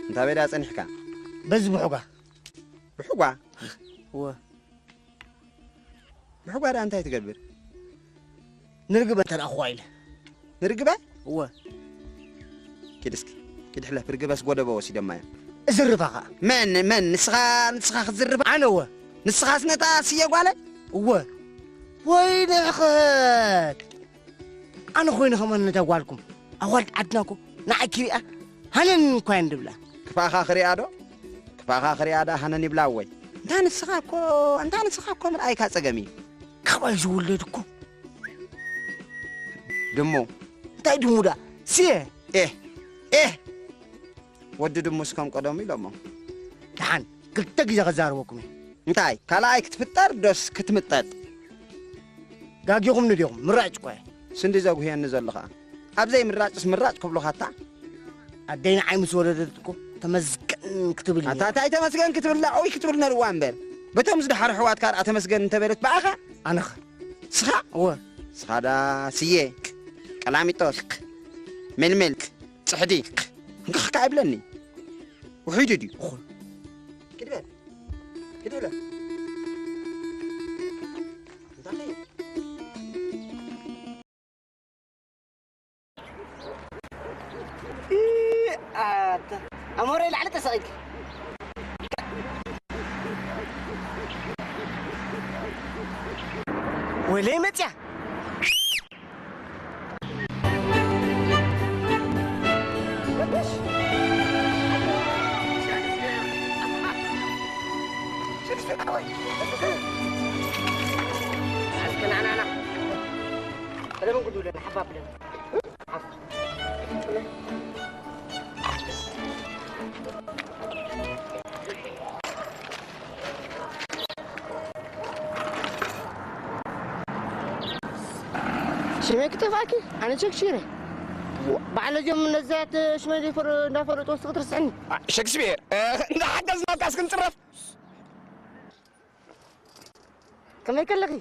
እንታ ቤዳ ጸኒሕካ? በዚ ብሑጋ። ብሑጋ? እወ። ብሕጓ ደኣ እንታይ ትገብር? ንርግበ እንተ ረኣኹዋ ኢለ። ንርግበ? እወ። ኪድ እስኪ፣ ኪድ ሕለፍ፣ ርግበስ ጎደቦ ወሲደማ እዮም። እዝርባ ኸኣ። መን፣ መን? ንስኻ፣ ንስኻ ክትዝርባ? ኣነ እወ። ንስኻስ ነታ ስየ ጓለ? እወ። ወይ ንዕኸት! ኣነ ኾይነ ከማን ነታ ጓልኩም። ኣዋልድ ዓድና እኮ ንዓይ ክሪኣ ሃነን እኳ እየን ድብላ። ክፋኻ ክሪኣ ዶ? ክፋኻ ክሪኣ ደኣ ሃነን ይብላ እወይ። እንታ ንስኻ እኮ፣ እንታ ንስኻ እኮ ምርኣይካ ጸገም እዩ። ካባይ ዝውለድ እኮ። ድሙ። እንታይ ድሙ ደኣ? ስየ። ኤህ፣ ኤህ። ወዲ ድሙስ ከም ቀደሙ ኢሎሞ። ደሓን፣ ክልተ ግዜ ከዛርበኩም እየ። እንታይ? ካልኣይ ክትፍጠር ዶስ ክትምጠጥ? ጋጊኹምኒ ዲኹም? ምራጭ እኮ እየ። ስንዲ ዘጉህየኒ ዘሎ ኸኣ። ኣብ ዘይምራጭስ ምራጭ ክብሉኻታ? ኣደይ ንዓይ ምስ ወለደት እኮ ተመስገን ክትብል እያ። ኣታ እንታይ ተመስገን ክትብል? ላዕውይ ክትብል ነርዋ እምበር። በቶም ዝደሓሩ ኣሕዋትካ ደኣ ተመስገን እንተበለት ብኣኻ? ኣነኸ? ስኻ? እወ። ስኻ ደኣ ስየ፣ ቀላሚጦስ፣ ምልምል፣ ጽሕዲ፣ እንካኽካ ኣይብለኒ። ውሒዱ ድዩ? እኹል። ኪድ በል። ኪድ በል። እንታይ? ኢ፣ ኣታ፣ ኣሞረይ ላዕሊ ተሰቒልኪ። ወይለይ መጽያ። ሽመይ ክጠፍኣኪ? ኣነ ሸክሽረ። ባዕለ ጀም ነዚያት ሽመይ ዘይፈር-፣ እንዳፈለጡ ወስኺ ትርስዕኒ። ሸክስፒር፣ እ፣ እንዳሓገዝናካስ ክንጽረፍ። ከመይ ከለኺ?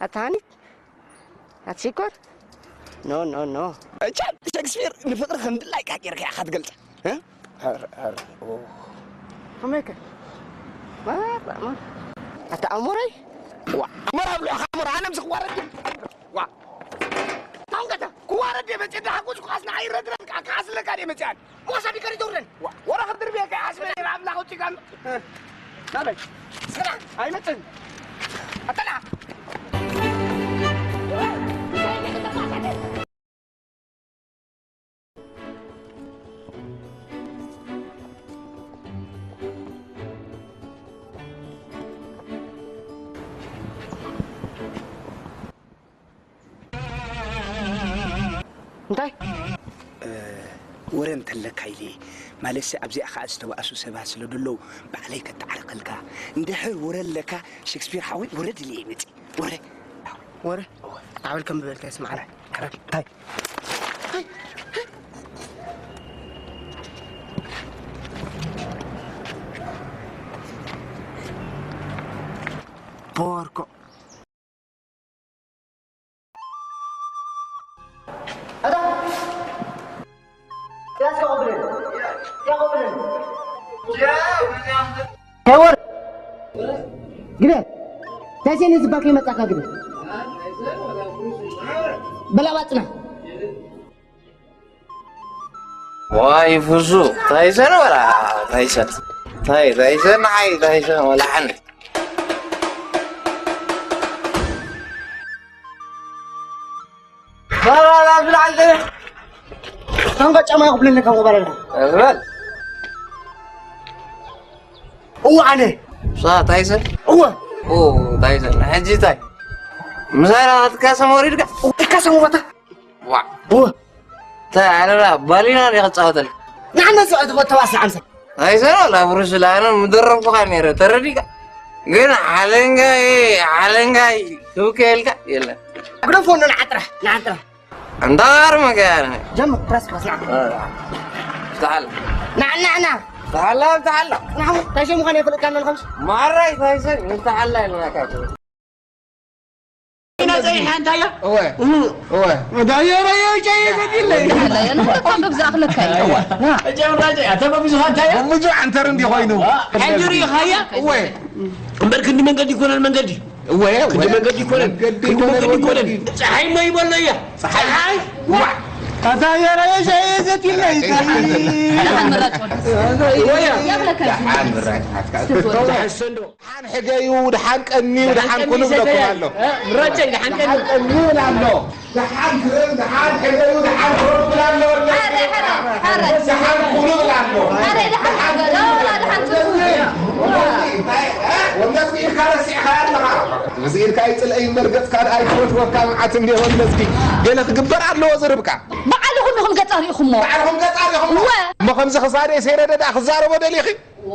ኣታ ሃኒት? ኣቲ ሽኮር? ኖ፣ ኖ፣ ኖ። እቻ ሸክስፒር ንፍቕሪ ከም ድላይካ ጌርካ ኢኻ ትገልጻ። እ? ሀር፣ ሀር፣ ኦ። ከመይ ከ? ማራ፣ ማራ። ኣታ ኣሞራይ? ዋ፣ ኣሞራ ኣብልዑ፣ ኣሞራ፣ ኣነ ምስ ክዋረድ ድዩ? ዋ። ታውን ከተ? ክዋረድ ድየ መጽየ፣ ደሓን ቁጽ ኳስ ንዓይ ረድረድ፣ ክዓ-፣ ክዓስለካ ድየ መጽየ ኣነ? ሞሳ ቢከሪ ደውረን። ዋ፣ ወረ ክድርብየካ ይሓስበ እየ፣ ኣምላኽ ኣውጺእካ ኣሎ። ናበይ? ስራ። ኣይመጽእን። ኣተላ። እንታይ? እ፣ ወረ እንተለካ ኢለ፣ ማለትሲ ኣብዚኣ ኸዓ ዝተባእሱ ሰባት ስለ ደለዉ፣ ባዕለይ ከተዓርቐልካ። እንድሕር ወረ ኣለካ፣ ሸክስፒር ሓወይ፣ ወረ ድልየ ይመጽእ። ወረ። ወረ? ኣወ። ኣበል ከም ዝበልካ ይስማዓና። ከረድ። እንታይ? ቦርኮ። ኣታ! ያስ ያቆብልን። ያቆብልን። ሄወር! ግደ! ታይሰን ዝበልከ ይመጣካ ግደ! በላባጥና! ዋይ ፍሱ፣ ታይሰን ወላ፣ ታይሰን። ታይ፣ ታይሰን፣ ኣይ፣ ታይሰን፣ ወላ ሓንቲ። ባባ፣ ባባ፣ ብላዕ፣ ኣንተ። ታንኳ ጫማ ይኹብለኒ ካብ ቆባል ኣለ። እበል። እወ፣ ኣነ። ሳ፣ ታይሰን? እወ። ኦ፣ ታይሰን። ሕጂ ታይ? ምሳና ክትካሰም ወሪድካ? ክትካሰም ቦታ? ዋ። እወ። ታይ፣ ኣነ ባሊና ዲኻ ትጻወተልካ? ንዓና ዝጻወት ተባስ ንዓምሰ። ኣይሰራ፣ ላ ብሩስ፣ ላ ኣነ ምደረምኩኻ ነይረ፣ ተረዲእካ? ግን ዓለንጋይ፣ ዓለንጋይ፣ ክብከየልካ የለን። ግደፎ፣ ንዓጥራ፣ ንዓጥራ። እንዳር መጋነ። ጀምር፣ ፕረስ፣ ፕረስ፣ ንዓ። እ፣ ፍትሓላ። ንዓ፣ ንዓ፣ ንዓ። ፍትሓላ፣ ፍትሓላ። ንዓ፣ ታይሰን ምዃን የፈልጥካ ኣለና፣ ከምስ። ማራይ ታይሰን፣ ፍትሓላ ኢልናካ። ጸኒሓ እንታይ እያ? እወ። እወ። ዳየረ የውጫ የዘዲለይ። ንሕና ተንብብ ዝኣኽለካ እዩ። እዋ። እጃ ወራጀ፣ ኣተ በብዙ እንታይ እያ? እምጁ ዓንተር እንዲ ኮይኑ። ሕጂ ርኢኻያ? እወ። እምበር ክንዲ መንገዲ ይኮነን መንገዲ። እወ፣ እወ። ክንዲ መንገዲ ይኮነን። መንገዲ ክንዲ ይኮነን መንገዲ ይኮነን። መንገዲ። ጸሓይ ሞ ይበሎ እያ። ጸሓይ። ዋ። ኣታ የረ የሻ የዘዲለይ። ደሓን ምራጭ ወደ። እወ። ያኽለካ። ደሓን ምራጭ። ደሓን ሰንዶ። ደሓን ሕገዩ፣ ደሓን ቀንዩ፣ ደሓን ደሓን ኩኑ ቀንዩ ብለኩም ዘተያ። ኣሎ። እ፣ ምራጨይ፣ ደሓን ቀንዩ። ደሓን ቀንዩ ብላ ኣሎ። ደሓን ክብል፣ ደሓን ሕገዩ፣ ደሓን ኩኑ ብላ ኣሎ። ሓረ፣ ሓረ፣ ሓረ። ደሓን ኩኑ ብላ ኣሎ። ሓረ፣ ደሓን ደሓን ኩኑ ብላ። ወላ ደሓን ትርጉም። ወላ፣ እ፣ ወላ ኢልካ ረሲዕካ ኣለኻ። እዚ ኢልካ ኣይጽልአይ እምበር ገጽካ ደኣ ኣይፈትወካ መዓት እንዲሆን መዝጊ። ገለ ክግበር ኣለዎ ዝርብቃ። ባዕልኹም ኢኹም ገጻ ርኢኹሞ። ባዕልኹም ገጻ ርኢኹሞ። ወ- እሞ ከምዚ ክሳደይ ሰይረደ ደኣ ክዛረቦ ደሊኺ?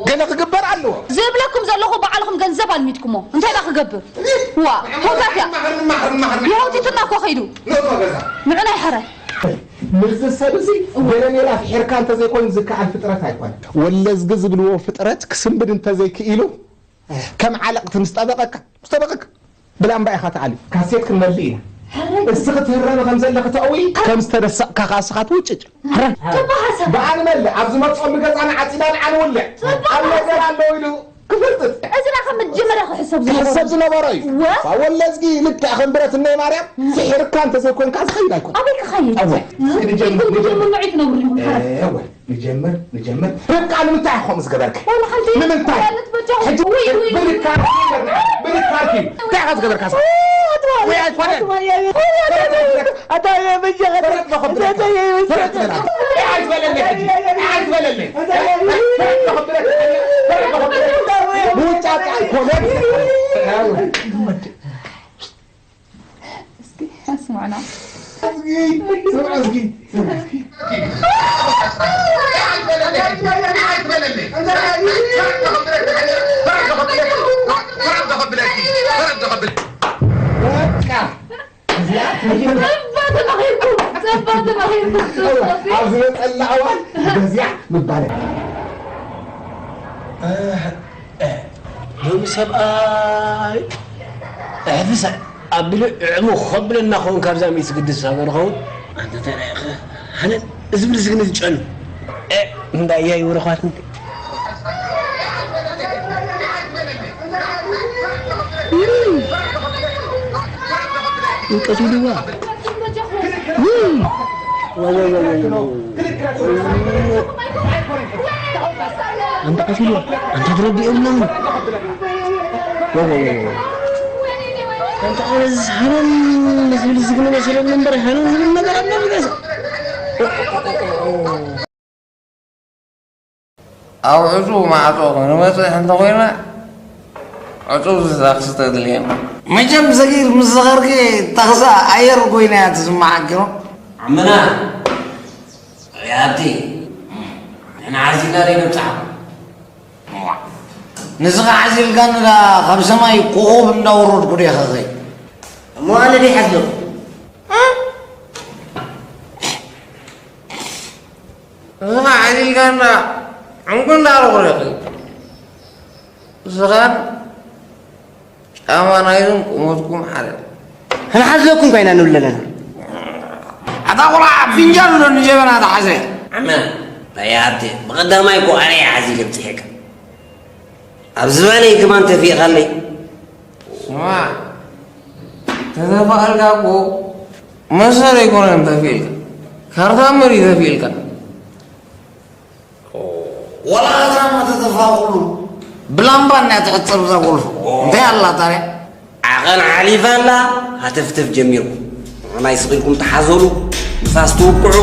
ገለ ክግበር ኣለዎ። ዝብለኩም ዘለኹ ባዕልኹም ገንዘብ ኣልሚድኩሞ። እንታይ ደኣ ክገብር? ዋ፣ ሆታትያ። ይኸውቲትና እኮ ኸይዱ። ንእቶ ገዛ። ንዑና ይሐረ። ምስዚ ሰብ እዚ ገለ ሜላ ፍሒርካ እንተዘይኮይኑ ዝከኣል ፍጥረት ኣይኮነን። ወለዝጊ ዝብልዎ ፍጥረት ክስንብድ እንተዘይክኢሉ፣ ከም ዓለቕቲ ምስ ጠበቐካ፣ ምስ ጠበቐካ፣ ብላምባ ኢኻ ትኣልዩ። ካሴት ክንመልእ ኢና። ሕራይ። እስኺ ትህረሚ ከም ዘለኺ ተእዊ፣ ከም ዝተደሰቕካ ከኣ እስኻ ትውጭጭ። ሕራይ። ጽቡቕ ሓሳብ። ደኣ ንመልእ፣ ኣብ ዝመጽኦሉ ገዛና ዓጺና ደኣ ንውልዕ። ጽቡቕ ኣብ ነገር ሓሳብ። ኣለዉ ኢሉ ክፍርጥጥ። እዚ ደኣ ከም መጀመርያ ክሕሰብ ዝነበሮ። ክሕሰብ ዝነበሮ እዩ። ወ? ወለዝጊ ልክዕ ከም ብረት እነይ ማርያም፣ ፍሒርካ እንተዘይኮንካ ዝኸይድ ኣይኮነን። ኣበይ ክኸይድ? እወ። ንጀምር፣ ኢልኩም ንጀምር። ክትምንዑ ኣይትነብሩን ኢኹም፣ ሓራይ። እወ። ንጀምር፣ ንጀምር። ርብቃ፣ ንምንታይ ኢኻ ከምኡ ዝገበርኪ? ዋላ ሓንቲ ንምንታይ? ማለት በጃኹም። ሕጂ ውይ፣ ውይ፣ ውይ። ብርካርኪ፣ ብርካርኪ። እንታይ ኢኻ ዝገበርካ? ወይ ኣይኮነን። ኣታ በጃኻ። በረድ ዶ ከብለካ? በረድ ዶ ከብለካ? ኣይ፣ ኣይትበለለይ ሕጂ። ኣይ፣ ኣይትበለለይ። በረድ ዶ ከብለካ? በረድ ዶ ከብለካ? ምውጫጭ ኣይኮነን። እስኪ ኣስማዕና። እስኪ፣ ስምዓ እስኪ፣ ስምዓ እስኪ። በቃ። ጸባ ተማሂርኩም፣ ጸባ ተማሂርኩም። ኣብ ዝመጸላ እዋን በዚያ ምባል። ሎሚ ሰብኣይ እሕፍሰ ኣቢሉ ዕሙ ከብለና ኸውን ካብዛ ሚእቲ ግድስ ሃገር ኸውን። ኣንተ ተራእኸ፣ ኣነ እዚ ብልዝግኒ ዝጨኑ። እ፣ እንዳ እያይ ወረኳት እንተ። እንቀትልዋ። ዋ፣ ዋ፣ ዋ፣ ዋ፣ ዋ። ኣንተ ቀቲልዋ፣ ኣንተ ትረድእ የብሎምን። ወ-፣ ወ-፣ ወ-፣ ወ-፣ ኣንተ ኣነስ ሃነን ዝብል ዝግነ መሰለኒ እምበር ሃነን ዝብል ነገር ኣለኒ ገዛ። ኣብ ዕጹው ማዕጾ ክንበጽሕ እንተኾይና፣ ዕጹው ታክሲ ተድልየና። መቸም ሰጊር ምስ ዝኸርኪ ታኽሲ ኣየር ኮይና እያ ትስምዓኪ። ኣመና፣ ያቲ፣ ንዓዚና ደይ ነብጽሓ። ንስኻ ዓዚልካኒ ደኣ ካብ ሰማይ ኮኾብ እንዳወረድኩ ዶ ይኸኸይ? እሞ ኣነ ደይ ሓዝለኩ? እ? ንስኻ ዓዚልካኒ ደኣ ዕንቁ እንዳረኹ ዶ ይኸኸይ? ንስኻን ጫማ ናይዝን ቁመትኩም ሓደ። ክንሓዝለኩም ኮይና ንብል ኣለና። ኣታ ቆልዓ ፍንጃል ዶ ንጀበና ተሓዘ? ኣመ፣ ኣያ ሃብቴ፣ ብቐዳማይ እኮ ኣነ እየ ሓዚለ ብፅሒካ። ኣብ ዝባነይ ከማን ተፊእኻለይ። ስማዕ፣ ተተፋእልካ እኮ መሰል ኣይኮነን ተፊእልካ። ካርታ መሪ ተፊእልካ። ወላ እዛ ተተፋቕሉ ብላምባ እናያ ትሕጸብ እዛ ጎልፎ። እንታይ ኣላ ታዲያ? ዓቐን ሓሊፋ ኣላ፣ ሃተፍተፍ ጀሚርኩም። ንዓይ ስቕ ኢልኩም ተሓዘሉ፣ ንፋስ ትውቅዑ።